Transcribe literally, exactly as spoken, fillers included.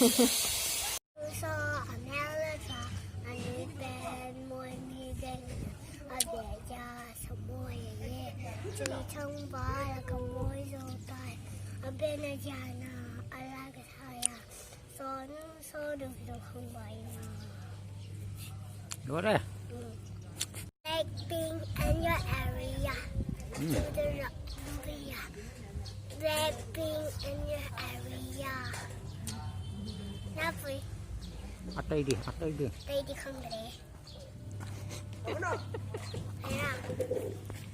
So, I'm Alexa, and it's been more than a day. A bit, yeah, some more, yeah. Three tongue bar, like a boy, so tight. I've been a Jana, I like it higher. So, no, so, do, do, hung, bye, now. What? Blackpink in your area. To the area. Blackpink in your area. Lovely. Atai di, atai di. Baby hungry. Ayan.